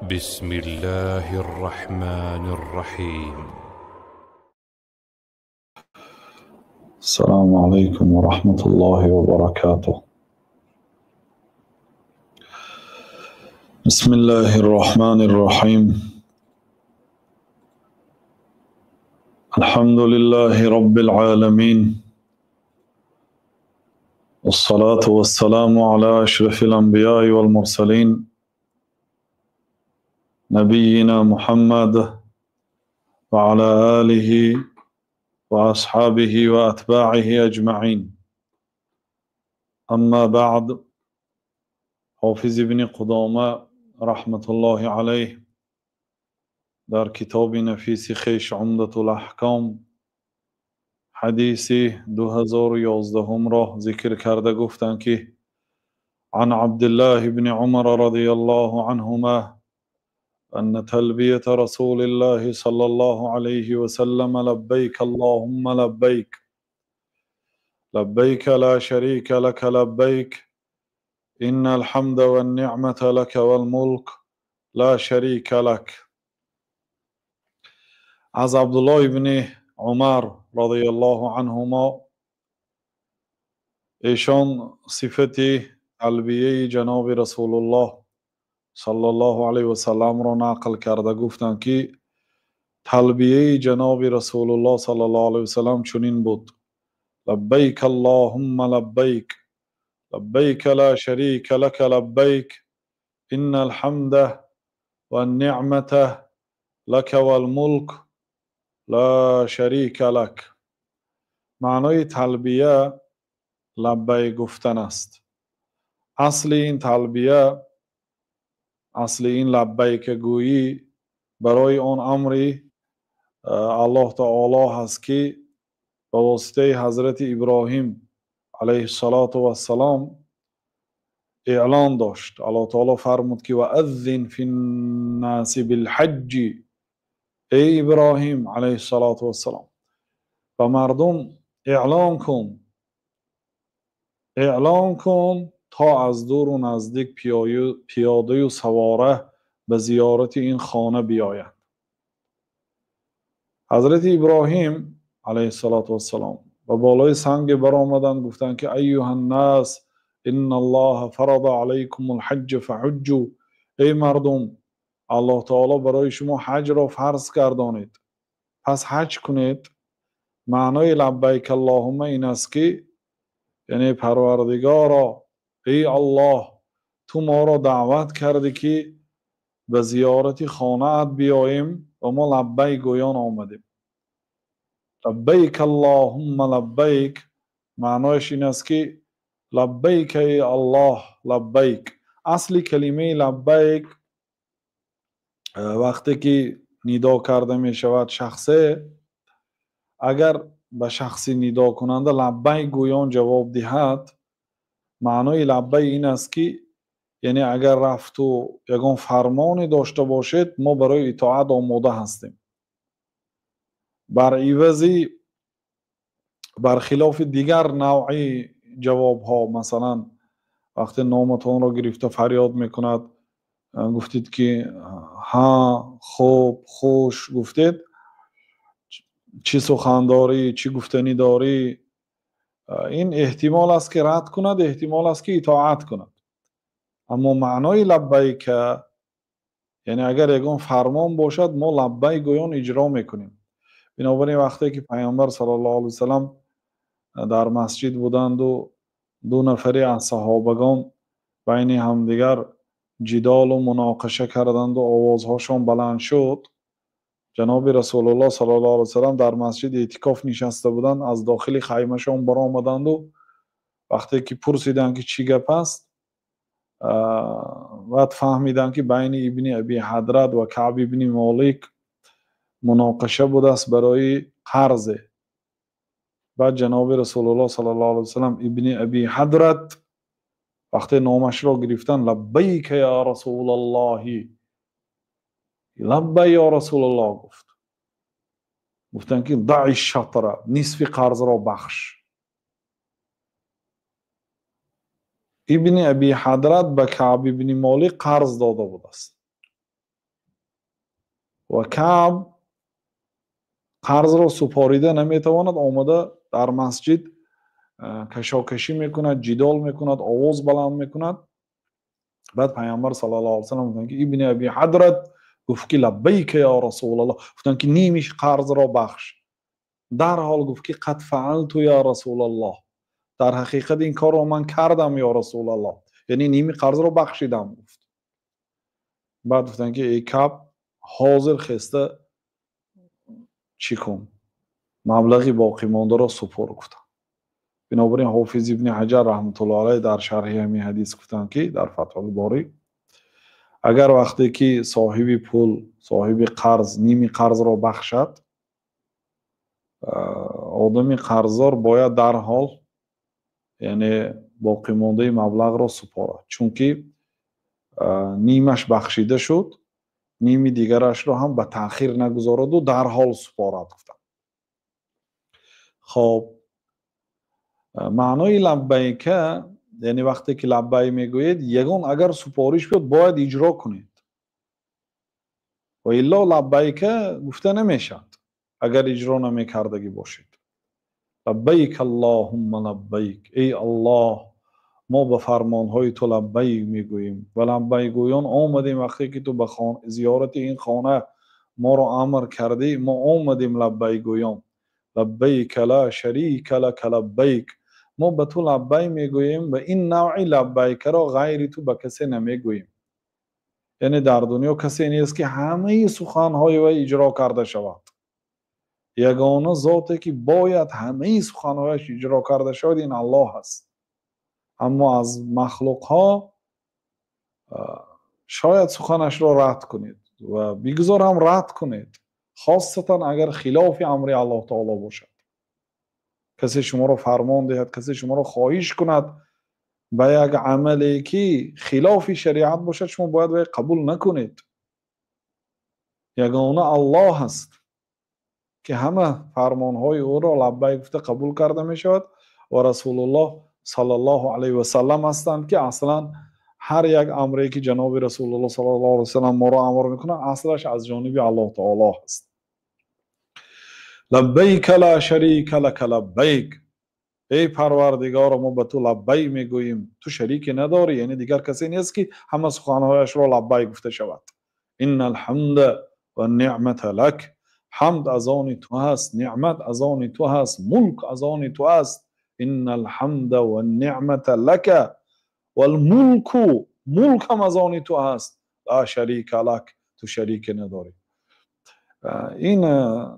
بسم الله الرحمن الرحيم. السلام عليكم ورحمة الله وبركاته. بسم الله الرحمن الرحيم. الحمد لله رب العالمين، والصلاة والسلام على أشرف الأنبياء والمرسلين، نبينا محمد وعلى آله وأصحابه وأتباعه أجمعين. أما بعد، Ҳофиз ибни Қудома раҳматуллоҳи алайҳ дар китоби нафиси хеш Умдатул Аҳком ҳадиси 2011-ро зикр карда гуфтанд, ки عن عبد الله بن عمر رضي الله عنهما أن تلبية رسول الله صلى الله عليه وسلم لبيك اللهم لبيك، لبيك لا شريك لك لبيك، إن الحمد والنعمة لك والملك لا شريك لك. Аз Абдуллоҳ ибни Умар радияллоҳу анҳумо эшон сифати талбияи ҷаноби Расулуллоҳ саллаллоҳу алайҳи васалламро нақл карда гуфтанд, ки талбияи ҷаноби Расулуллоҳ саллаллоҳу алайҳи васаллам чунин буд: лаббайк аллоҳумма лаббайк, لبيك لا شريك لك لبيك، إن الحمد والنعمة لك والملك لا شريك لك. Маънои талбия лаббайк гуфтан аст. Асли ин талбия, асли ин лаббайкагӯӣ барои он амри Аллоҳ таоло ҳаст, ки ба воситаи ҳазрати Иброҳим алайҳиссалоту вассалом эълон дошт. Аллоҳ таоло фармуд, ки вааззин финнаси билҳаҷҷи, эй Иброҳим алайҳиссалоту вассалом, ба мардум эълон кун, эълон кун то аз дуру наздик пиёдаю савора ба зиёрати ин хона биёянд. Ҳазрати Иброҳим алайҳиссалоту вассалом ба болои санге баромаданд, гуфтанд, ки айюҳаннас инналлоҳа фарада алайкумул ҳаҷҷа фаҳуҷҷу, эй мардум, Аллоҳ таоло барои шумо ҳаҷро фарз гардонид, пас ҳаҷ кунед. Маънои лаббайк аллоҳумма ин аст, ки яъне Парвардигоро, эй Аллоҳ, ту моро даъват кардӣ, ки ба зиёрати хонаат биёем ва мо лаббайк гӯён омадем. Лаббайк аллоҳумма лаббайк маънояш ин аст, ки лаббайк эй Аллоҳ, лаббайк. Асли калимаи лаббайк вақте ки нидо карда мешавад шахсе, агар ба шахси нидокунанда лаббайк гӯён ҷавоб диҳад, маънои лаббайк ин аст, ки яъне агар рафту ягон фармоне дошта бошед, мо барои итоат омода ҳастем. Бар ивази, бархилофи дигар навъи ҷавобҳо, масалан вақте номатонро гирифта фарёд мекунад, гуфтед, ки ҳа, хуб, хуш гуфтед, чӣ сухан дорӣ, чӣ гуфтанӣ дорӣ, ин эҳтимол аст, ки рад кунад, эҳтимол аст, ки итоат кунад. Аммо маънои лаббайка яъне агар ягон фармон бошад, мо лаббайк гӯён иҷро мекунем. Бинобар ин вақте ки Пайғамбар саллаллоҳу алайҳи васаллам дар масҷид буданду ду нафаре аз саҳобагон байни ҳамдигар ҷидолу муноқиша карданду овозҳошон баланд шуд, ҷаноби Расулуллоҳ саллаллоҳу алайҳи васаллам дар масҷид эътикоф нишаста буданд, аз дохили хаймашон баромаданду вақте ки пурсиданд, ки чӣ гап аст, баъд фаҳмиданд, ки байни Ибни Аби Ҳадрат ва Каъб ибни Молик муноқиша будааст барои қарзе. Баъд ҷаноби Расулуллоҳ саллаллоҳу алайҳи васаллам Ибни Аби Ҳадрат вақте номашро гирифтан, лаббайка я Расулаллоҳи, лаббай ё Расулаллоҳ гуфт. Гуфтанд, ки даъи шатра, нисфи қарзро бахш. Ибни Аби Ҳадрат ба Каъб ибни Молик қарз дода будааст. Ва Каъб қарзро супорида наметавонад, омада дар масҷид кашокашӣ мекунад, ҷидол мекунад, овоз баланд мекунад. Баъд Пайғамбар саллаллоҳу алайҳи васаллам гуфтанд, ки Ибни Аби Ҳадрат гуфт, ки лаббайка ё Расулаллоҳ, гуфтанд, ки нимиш қарзро бахш. Дарҳол гуфт, ки қад фаалту ё Расулаллоҳ, дар ҳақиқат ин корро ман кардам ё Расулаллоҳ, яъне ними қарзро бахшидам гуфт. Баъд гуфтанд, ки эй Каъб, ҳозир хеста чӣ кун, маблағи боқимондаро супор гуфтанд. Бинобар ин Ҳофиз ибни Ҳаҷар раҳматуллоҳи алайҳ дар шарҳи ҳамин ҳадис гуфтанд, ки дар Фатҳул Борӣ, агар вақте ки соҳиби пул, соҳиби қарз ними қарзро бахшад, одами қарздор бояд дарҳол, яъне боқимондаи маблағро супорад, чунки нимаш бахшида шуд, ними дигарашро ҳам ба таъхир нагузораду дарҳол супорад гуфтанд. Хоб, маънои лаббайка, яъне вақте ки лаббай мегӯед, ягон агар супориш биёд, бояд иҷро кунед, ва илло лаббайка гуфта намешавад агар иҷро намекардагӣ бошед. Лаббайк аллоҳумма лаббайк, эй Аллоҳ, мо ба фармонҳои ту лаббайк мегӯем ва лаббайгӯён омадем. Вақте ки ту ба зиёрати ин хона моро амр кардӣ, мо омадем лаббайгӯён. Лаббайка ла шарика лака лаббайк, мо ба ту лаббай мегӯем ва ин навъи лаббайкаро ғайри ту ба касе намегӯем. Яъне дар дунё касе нест, ки ҳамаи суханҳои вай иҷро карда шавад. Ягона зоте ки бояд ҳамаи суханҳояш иҷро карда шавад, ин Аллоҳ аст. Аммо аз махлуқҳо шояд суханашро рад кунед ва бигзор ҳам рад кунед, хосатан агар хилофи амри Аллоҳ таоло бошад. Касе шуморо фармон диҳад, касе шуморо хоҳиш кунад ба як амале ки хилофи шариат бошад, шумо бояд вай қабул накунед. Ягона Аллоҳ аст ки ҳама фармонҳои ӯро лаббайк гуфта қабул карда мешавад ва Расулуллоҳ саллаллоҳу алайҳи васаллам ҳастанд, ки аслан ҳар як амре ки ҷаноби Расулуллоҳ саллаллоҳу алайҳи васаллам моро амр мекунад, аслаш аз ҷониби Аллоҳ таоло аст. Лаббайка ла шарика лака лаббайк, эй Парвардигоро, мо ба ту лаббай мегӯем, ту шарике надорӣ, яъне дигар касе нест ки ҳама суханҳояшро лаббай гуфта шавад. Инна алҳамда ва ниъмата лак, ҳамд аз они ту ҳаст, неъмат аз они ту ҳаст, мулк аз они ту аст. Инна алҳамда ва ниъмата лака вал мулку, мулк ҳам аз они ту ҳаст, ла шарика лак, ту шарике надорӣ. Ин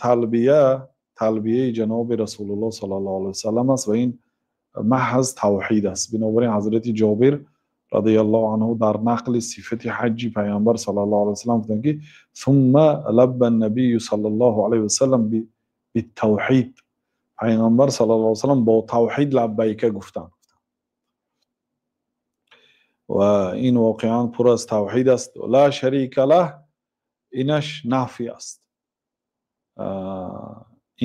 талбия талбияи ҷаноби Расулуллоҳ саллаллоҳу алайҳи васаллам аст ва ин маҳз тавҳид аст. Бинобар ин ҳазрати Ҷобир радияллоҳу анҳу дар нақли сифати ҳаҷҷи Пайғамбар саллаллоҳу алайҳи васаллам гуфтанд, ки сумма лабба набию саллаллоҳу алайҳи васаллам биттавҳид, Пайғамбар саллаллоҳу алайҳи васаллам бо тавҳид лаббайка гуфтанд. Ва ин воқеан пур аз тавҳид аст. Ла шарика лаҳ, инаш нафи аст,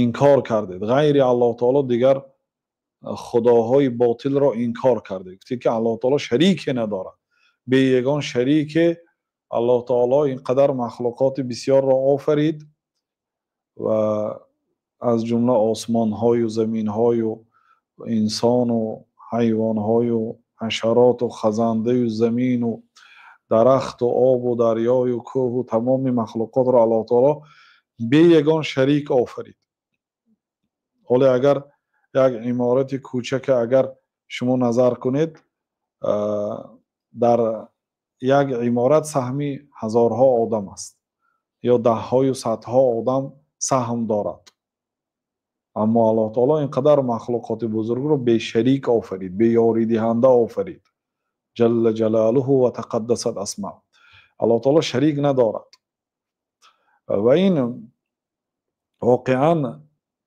инкор кардед ғайри Аллоҳ таоло дигар худоҳои ботилро инкор кардед, гуфтед ки Аллоҳ таоло шарике надорад, бе ягон шарике Аллоҳ таоло ин қадар махлуқоти бисёрро офарид ва аз ҷумла осмонҳою заминҳою инсону ҳайвонҳою ҳашароту хазандаю замину дарахту обу дарёю кӯҳу тамоми махлуқотро Аллоҳ таоло бе ягон шарик офарид. Ҳоле агар як иморати кӯчака агар шумо назар кунед, дар як иморат саҳми ҳазорҳо одам аст ё даҳҳою садҳо одам саҳм дорад. Аммо Аллоҳ таоло ин қадар махлуқоти бузургро бешарик офарид, беёридиҳанда офарид. Ҷалла ҷалолуҳу ва тақаддасат асма. Аллоҳ таоло шарик надорад. Ва ин воқеан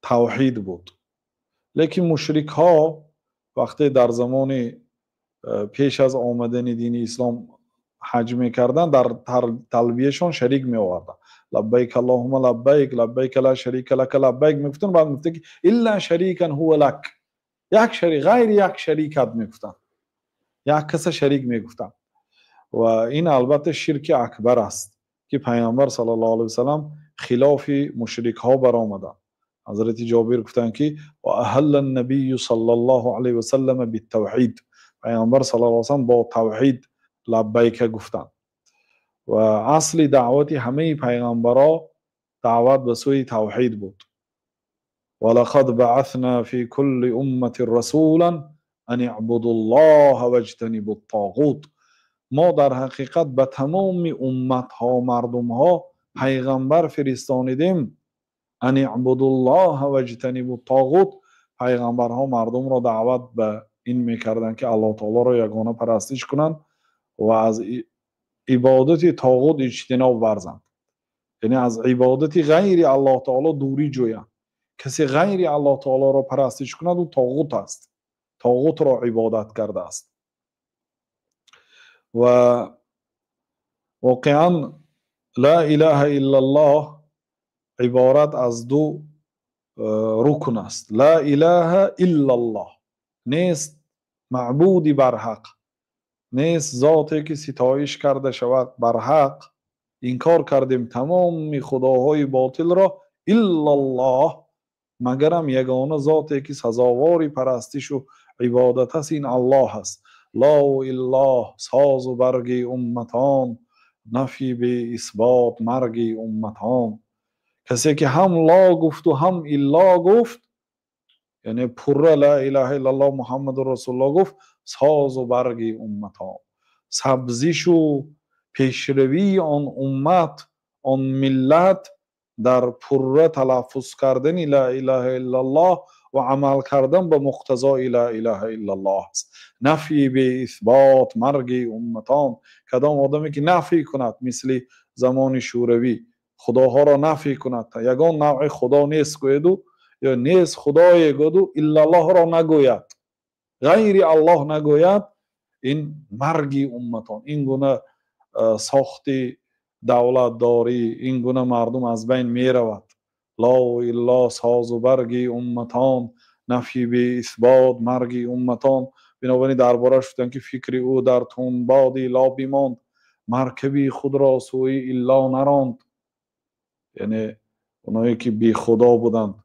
тавҳид буд. Лекин мушрикҳо вақте дар замони пеш аз омадани дини ислом ҳаҷ мекарданд, дар талбияшон шарик меоварданд. Лаббайк аллоҳумма лаббайк, лаббайк ла шарика лака лаббайк мегуфтанд, баъд мегуфтанд ки илла шарикан ҳува лак, як шарик ғайри як шарикат мегуфтанд, як каса шарик мегуфтанд. Ва ин албатта ширки акбар аст. ки Пайғамбар саллаллоҳу алайҳи васаллам хилофи мушрикҳо баромаданд. Ҳазрати Ҷобир гуфтанд, ки ва аҳалла набию саллаллоҳу алайҳи васаллам биттавҳид, Пайғамбар саллаллоҳу алайҳи васаллам бо тавҳид лаббайка гуфтанд. Ва асли даъвати ҳамаи пайғамбаро даъват ба сӯи тавҳид буд. Ва лақад баъасна фи кулли умматин расулан ан иъбудуллоҳа ваҷтанибут тоғут. Мо дар ҳақиқат ба тамоми умматҳо, мардумҳо пайғамбар фиристонидем. Ан иъбудуллоҳа ваҷтанибут тоғут. Пайғамбарҳо мардумро даъват ба ин мекарданд, ки Аллоҳ таолоро ягона парастиш кунанд ва аз ибодати тоғут иҷтиноб варзанд, яъне аз ибодати ғайри Аллоҳ таоло дурӣ ҷӯянд. Касе ғайри Аллоҳ таолоро парастиш кунад, ӯ тоғут аст, тоғутро ибодат кардааст. Ва воқеан ла илаҳа иллаллоҳ иборат аз ду рукн аст. Ла илаҳа иллаллоҳ, нест маъбуди барҳақ, нест зоте ки ситоиш карда шавад барҳақ. Инкор кардем тамоми худоҳои ботилро, иллаллоҳ, магарам ягона зоте ки сазовори парастишу ибодат аст, ин Аллоҳ аст. Лоу иллоҳ созу барги умматон, нафи беисбот марги умматон. Касе ки ҳам ло гуфту ҳам илло гуфт, яъне пурра ла илаҳа иллаллоҳ Муҳаммадур расулуллоҳ гуфт, созу барги умматон, сабзишу пешравии он уммат, он миллат дар пурра талаффуз кардани ла илаҳа иллаллоҳ ва амал кардан ба муқтазои ла илаҳа иллаллоҳ аст. Нафи беисбот марги умматон. Кадом одаме ки нафӣ кунад, мисли замони Шӯравӣ худоҳоро нафӣ кунад, ягон навъи худо нест гӯяду ё нест худое гӯяду иллаллоҳро нагӯяд, ғайри Аллоҳ нагӯяд, ин марги умматон. Ин гуна сохти давлатдорӣ, ин гуна мардум аз байн меравад. Лоу илло созу барги умматон, нафи беисбот марги умматон. Бинобар ин дар бораш гуфтанд, ки фикри ӯ дар тунбоди ло бимонд, маркаби худро сӯи илло наронд. Яъне оное ки бехудо буданд,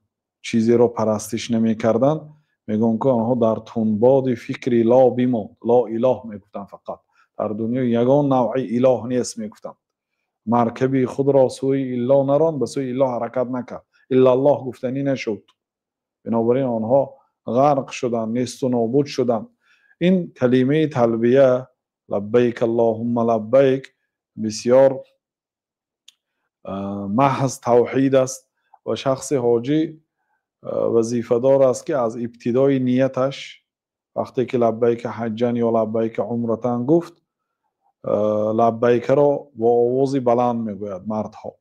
чизеро парастиш намекарданд, мегӯянд, ки онҳо дар тунбоди фикри ло бимонд. Ло илоҳ мегуфтанд, фақат дар дунё ягон навъи илоҳ нест мегуфтанд. Маркаби худро сӯи илло наронд, ба сӯи илло ҳаракат накард, иллаллоҳ гуфтанӣ нашуд. Бинобар ин онҳо ғарқ шуданд, несту нобуд шуданд. Ин калимаи талбия лаббайк аллоҳумма лаббайк бисёр маҳз тавҳид аст ва шахси ҳоҷӣ вазифадор аст, ки аз ибтидои нияташ, вақте ки лаббайка ҳаҷҷан ё лаббайка умратан гуфт, лаббайкаро бо овози баланд мегӯяд мардҳо.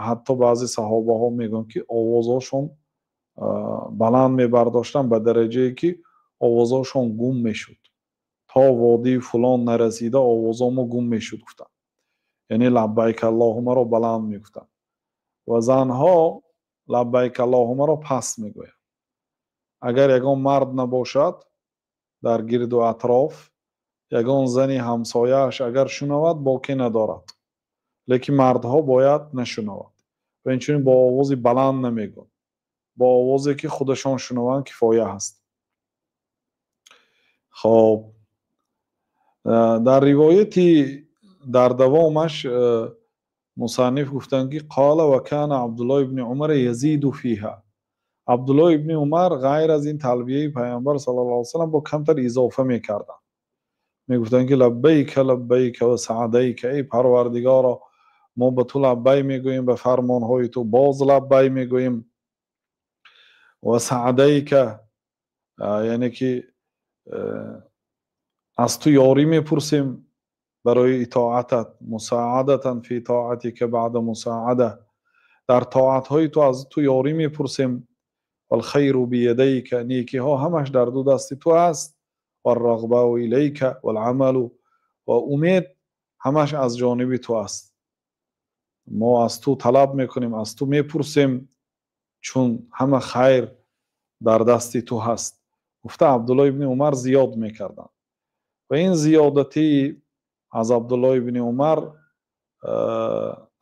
Ҳатто баъзе саҳобаҳо мегӯянд, ки овозҳошон баланд мебардоштанд ба дараҷае ки овозҳошон гум мешуд. То водии фулон нарасида овозҳомо гум мешуд, гуфтанд. Яъне лаббайк аллоҳумаро баланд мегуфтанд. Ва занҳо лаббайк аллоҳумаро паст мегӯянд. Агар ягон мард набошад дар гирду атроф, ягон зани ҳамсояаш агар шунавад, боке надорад, лекин мардҳо бояд нашунавад. Ва инчунин бо овози баланд намегӯянд, бо овозе ки худашон шунаванд кифоя аст. Хоб, дар ривояти дар давомаш мусанниф гуфтанд, ки қола ва кана Абдуллоҳ ибни Умар язиду фиҳа. Абдуллоҳ ибни Умар ғайр аз ин талбияи Пайғамбар саллаллоҳу алайҳи васаллам бо камтар изофа мекарданд. Мегуфтанд, ки лаббайка лаббайка ва саъдайка, эй Парвардигоро, мо ба ту лаббай мегӯем, ба фармонҳои ту боз лаббай мегӯем. Ва саъдайка, яъне ки аз ту ёрӣ мепурсем барои итоатат, мусоадатан фи тоатика баъда мусоада, дар тоатҳои ту аз ту ёрӣ мепурсем. Валхайру биядайка, некиҳо ҳамаш дар ду дасти ту аст. Варрағбау илайка валамалу, ва умед ҳамаш аз ҷониби ту аст. Мо аз ту талаб мекунем, аз ту мепурсем, чун ҳама хайр дар дасти ту ҳаст. Гуфта Абдуллоҳ ибни Умар зиёд мекарданд. Ва ин зиёдатӣ аз Абдуллоҳ ибни Умар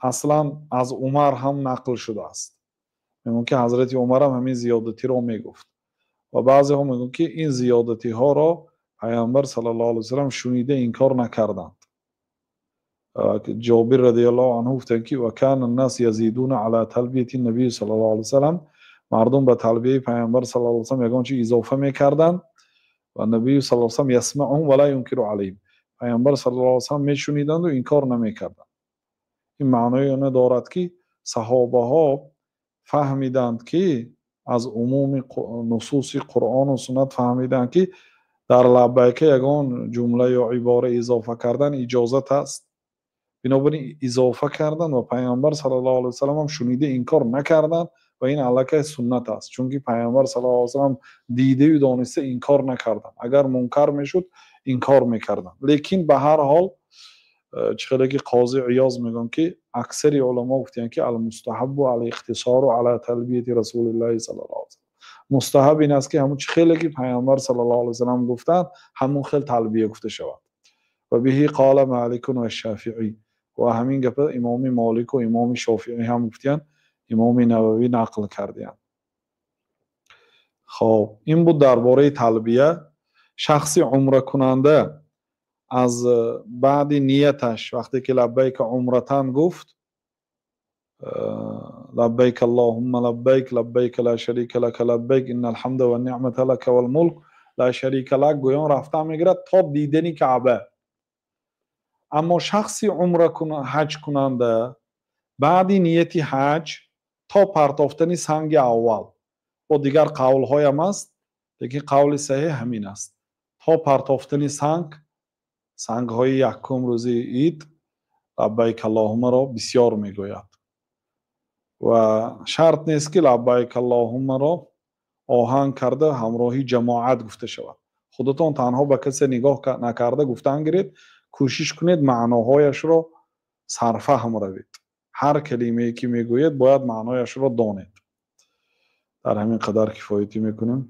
Аслан аз Умар ҳам нақл шудааст. Мегӯянд, ки ҳазрати Умар ҳам ҳамин зиёдатиро мегуфт ва баъзеҳо мегӯянд, ки ин зиёдатиҳоро Паёмбар саллаллоҳу алайҳи васаллам шунида инкор накарданд. Ҷобир радиаллоҳу анҳу гуфтанд, ки ва кана ннас язидуна ала талбияти набий саллаллоҳу алайҳи васаллам, мардум ба талбияи Паёмбар саллаллоҳу алайҳи васаллам ягон чиз изофа мекарданд ва набию саллаллоҳу алайҳи васаллам ясмаъуҳум ва ла юнкиру алайҳим, Паёмбар саллаллоҳу алайҳи васаллам мешуниданду инкор намекарданд. Ин маънои оне дорад, ки саҳобаҳо фаҳмиданд, ки аз умуми нусуси Қуръону суннат фаҳмиданд, ки дар лаббайка ягон ҷумла ё ибора изофа кардан иҷозат аст. Бинобар ин изофа карданд ва Паёмбар саллаллоҳу алайҳи васаллам ҳам шунида инкор накарданд ва ин аллакай суннат аст, чунки Паёмбар саллаллоҳу алайҳи васаллам дидаю дониста инкор накарданд. Агар мункар мешуд, инкор мекарданд. Лекин ба ҳар ҳол, чӣ хеле ки Қози Иёз мегӯянд, ки аксари уламо гуфтанд, ки алмустаҳаббу алихтисору ала талбияти расулиллаҳи саллаллоҳу алайҳи васаллам, мустаҳаб ин аст, ки ҳамун чӣ хеле ки Паёмбар саллаллоҳу алайҳи васаллам гуфтанд, ҳамун хел талбия гуфта шавад. Ва биҳи қола Маликун ва Шофиӣ, ва ҳамин гапа имоми Молику имоми Шофиӣ ҳам гуфтиянд, имоми Нававӣ нақл кардиянд. Хоб, ин буд дар бораи талбия. Шахси умракунанда аз баъди нияташ, вақте ки лаббайка умратан гуфт, лаббайк аллоҳумма лаббайк, лаббайк ла шарика лака лаббайк, иннал ҳамда ва ниъмата лака вал мулк ла шарика лак гӯён рафта мегирад то дидани Каъба. Аммо шахси умра ҳаҷкунанда баъди нияти ҳаҷ то партофтани санги аввал, бо дигар қавлҳоям аст, лекин қавли саҳеҳ ҳамин аст, то партофтани санг, сангҳои якум рӯзи ид, лаббайк аллоҳуммаро бисёр мегӯяд. Ва шарт нест, ки лаббайк аллоҳуммаро оҳанг карда ҳамроҳи ҷамоат гуфта шавад. Худатон танҳо ба касе нигоҳ накарда гуфтан гиред, кӯшиш кунед маъноҳояшро сарфаҳм равед. Ҳар калимае ки мегӯед, бояд маънояшро донед. Дар ҳамин қадар кифоятӣ мекунем.